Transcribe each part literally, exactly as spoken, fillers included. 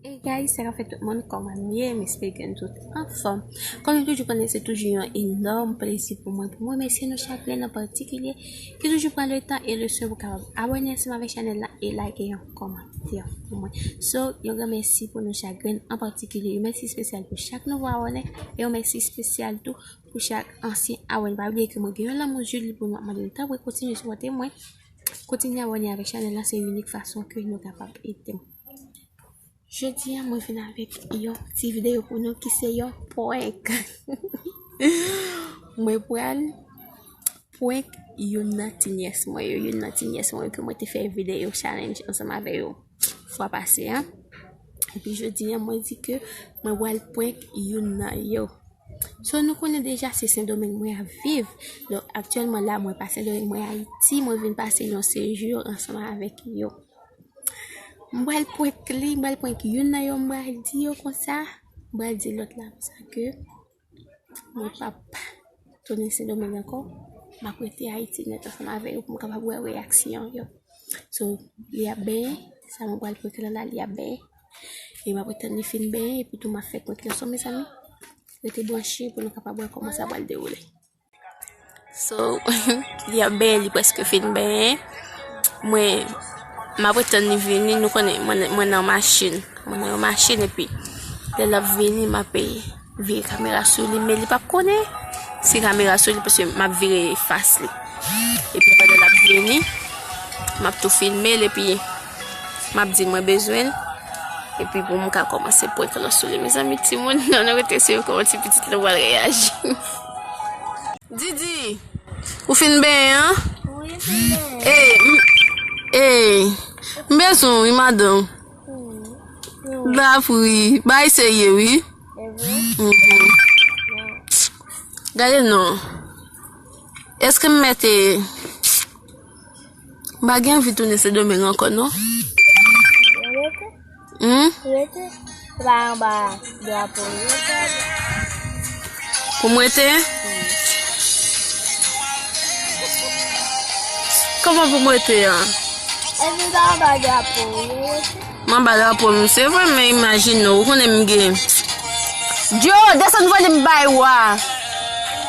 Hey guys, sa k ap fèt tout moun, kòman nou ye? M espere ke nou tout anfòm. Kòm nou toujou konnen, se toujou yon enòm plezi pou mwen, pou mwen remèsye nou chak grenn an patikilye ki toujou pran le tan e le swen pou kapab abòne ansanm avèk chanèl la e like yon kòmantè pou mwen. So, yon gran mèsi pou nou chak grenn an patikilye, yon mèsi espesyal pou chak nouvo abòne e yon mèsi espesyal tou pou chak ansyen abòne. Pa bliye ke mwen gen yon lanmou Julie pou nou, ap mande nou tanpri kontinye sipòte mwen, kontinye abòne avèk chanèl la, se inik fason ke nou kapab ede m. Jodi a, mwen vin avèk yon ti videyo pou nou ki se yon prank. Mwen pral prank youn nan ti nyès mwen yo, youn nan ti nyès mwen yo ke mwen te fè videyo challenge ansanm avè yo fwa pase a. Epi jodi a, mwen di ke mwen pral prank youn nan yo. So, nou konnen deja se Sendomeng mwen ap viv. Donk, aktyèlman la, mwen pa Sendomeng, mwen Ayiti, mwen vin pase yon sejou ansanm avèk yo. M pral prank li, m pral prank youn nan yo, m pral di yo konsa, m pral di lòt la konsa ke mwen p ap tounen Sendomeng ankò. M ap rete Ayiti nèt ansanm avè yo pou m kapab wè reyaksyon yo. So, li ap benyen, sa mwen pral prank lan la, li ap benyen. E m ap tann li fin benyen, epi tou m ap fè prank lan. So, mezanmi, rete branche pou nou kapab wè kòman sa pral dewoule. So, li ap benyen, li prèske fin benyen. Mwen, m ap tann li vini, nou konnen, mwen, mwen nan machin. Mwen nan yon machin, epi lè l ap vini, m ap vire kamera sou li, men li p ap konnen si kamera sou li, paske m ap vire fas li. Epi pandan l ap vini, m ap tou filme l, epi m ap di mwen bezwen l. Epi pou m ka kòmanse prank lan sou li. Mezanmi, timoun, nou rete swiv kòman ti pitit la pral reyaji. Didi, ou fin benyen an? Wi, fin benyen. Ey, m, ey, m bezwen w, wi, madanm. Wi. Dapri, bay serye, wi. Mhm. Gade non. Èske m mèt, m pa gen anvi tounen Sendomeng ankò, non? Rete. Hmm? Rete. Pa anba drapo yo. Pou m rete? Kòman pou m rete an? Epi pa anba drapo yo, rete. M anba drapo m, se vre, men imajine w, ou konnen m gen. Djo, desann vòlè m bay ou a.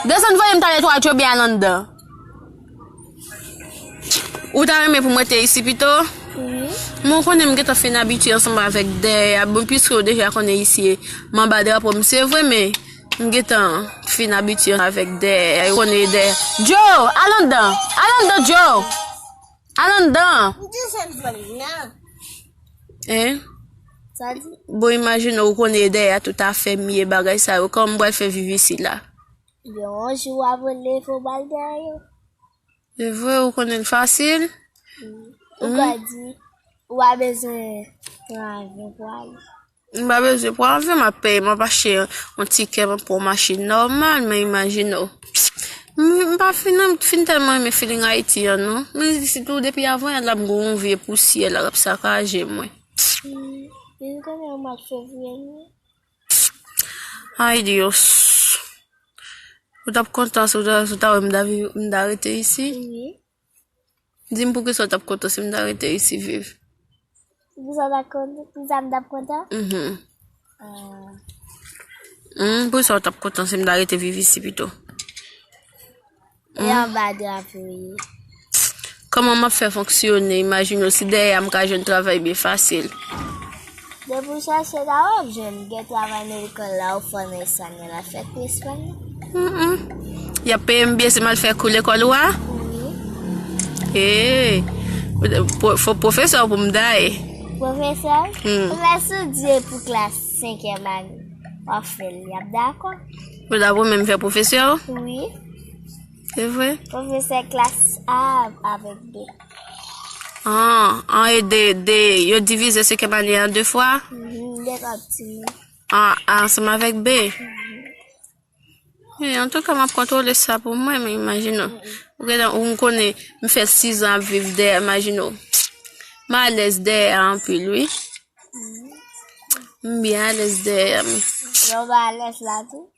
Desann vòlè m talè twa djo byen al anndan. Ou ta renmen pou m rete isi pito? Wi. Men w konnen m gentan fin abitye ansanm avèk dèyè a. Bon, piske w deja konnen isi, m anba drapo m, se vre, men m gentan fin abitye avèk dèyè a. Ou konnen dèyè. Djo, al anndan! Al anndan, Djo! Al anndan! M di se l vòlè nan. Hein? Sa di? Bon, imajine w konnen dèyè a tout afè m ye bagay sa yo. Kòman m pral fè viv isi la? Yon jou w ap leve w pral dèyè yo. Se vre, ou konnen l fasil? Wi. Ou ka di, ou pa bezwen pran avyon pou ale. M pa bezwen pran avyon, m ap peye, m ap achte yon tikè, m ap pran yon machin nòmal, men imajine w. M, m pa fin, fin tèlman renmen feeling Ayiti an, non. Men sitou depi avan yè la, m gen yon vye pousyè la k ap sakaje mwen. Hmm, men konnen m ap sovye nou. Ay, Dios. Ou t ap kontan si w ta, si w ta wè m ta viv, m ta rete isi? Wi. Di m poukisa w t ap kontan si m ta rete isi viv? Poukisa w t ap kontan? Poukisa m t ap kontan? Mhm. Ah. Hmm, poukisa w t ap kontan si m ta rete viv isi pito? E anba drapo ye. Kòman m ap fè fonksyone? Imajine w si dèyè a m ka jwenn travay byen fasil. Depi w chèche la, w ap jwenn. Gen travay medikal la, ou fò nan Espanyòl, al fè kou Espanyòl. Mm, mm. Y ap peye m byen si m al fè kou lekòl ou a? Wi. Ee, pwo-, fò pwofesè w pou m ta ye. Pwofesè? Hmm. Ou mèt sou di pou klas senkyèm ane. W ap fè l, y ap dakò. Ou ta pwomèt m fè pwofesè w? Wi. Se vre? Pwofesè klas A avèk B. An, an e de, de, yo divize senkyèm ane an de fwa? Mhm, de fwa piti. An A ansanm avèk B. Mhm. Wi, antouka, m ap kontwole sa pou mwen, men imajine w. Ou gentan, ou m konnen, m fè sizan ap viv dèyè, imajine w. M alèz dèyè a anpil, wi. Mhm. M byen alèz dèyè a, men. Yo ba alèz la tou?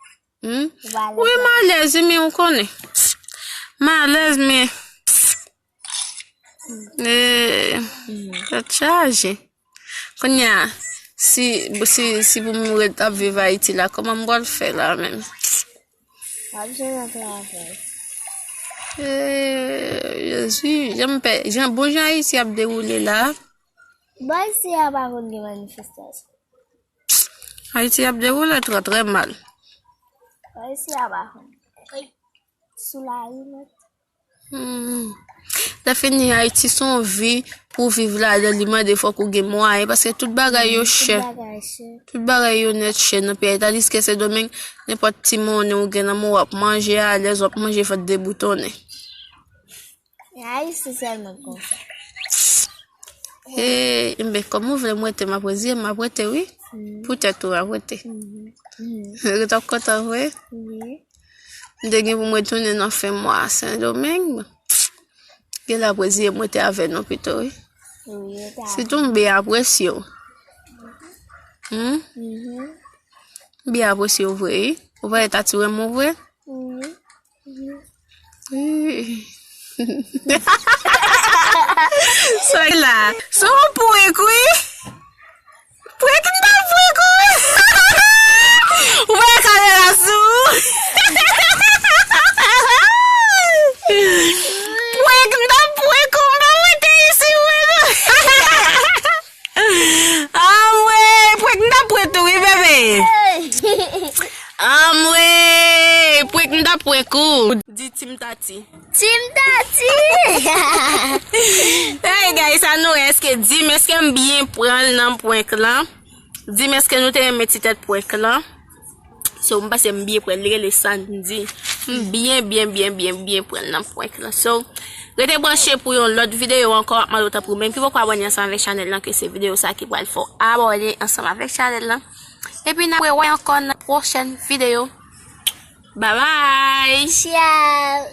Hmm? Ou ba alèz la? Wi, m alèz, wi, men ou konnen. M alèz, men. Eh, tèt chaje. Kounye a, Si, si, si pou m ret ap viv Ayiti la, kòman m pral fè la menm? W ap jwenn yon travay. Eh, Jezi, jan m pè, jan, bon jan Ayiti ap dewoule la. Bò isi a pa konn gen manifestasyon. Ayiti ap dewoule trè, trè mal. Bò isi a pa konn. Sou lari nèt. Hmm. Lè fini, Ayiti se yon vi pou w viv ladan, li mande fòk ou gen mwayen, paske tout bagay yo chè. Tout bagay chè. Tout bagay yo nèt chè nan peyi. Tandiske Sendomeng, nenpòt ti monnen ou gen nan men w, w ap manje alèz, w ap manje vant deboutonnen. E Ayiti sèlman konsa. E, enben, kòm ou vle m rete, m ap reziye m, m ap rete, wi. Poutèt ou, m ap rete. Ret ap kontan vre. Wi. M te gen pou m retounen nan fen mwa a Sendomeng. Gen lè ap reziye m rete avè nou pito, wi. Wi, e ta. Sitou m byen apresye w. Hmm? Mhm. M byen apresye w vre, wi. Ou pa ta ti renmen w vre? Wi. Wi. Soy la. Se yon prank, wi. Prank m t ap prank ou, wi. Ou pa kamera sou. Prank m t ap prank ou, m pa mete isi, mwen. Anmwey, prank m t ap prank ou, wi, bebe. Anmwey, prank m t ap prank ou. Di Team Tati. Team Tati! Hey guys, sa nou, èske di m, èske m byen pran l nan prank lan? Di m, èske nou te renmen ti tèt prank lan? So, m panse m byen pran l, li rele Sandy. M byen, byen, byen, byen, byen pran l nan prank lan. So, rete branche pou yon lòt videyo ankò. M ap mande w tanpri menm ki poko abòne ansanm avèk chanèl lan, ke se videyo sa ki pral fè w abòne ansanm avèk chanèl lan. Epi n ap rewè ankò nan pwochèn videyo. Bye bye! Ciao!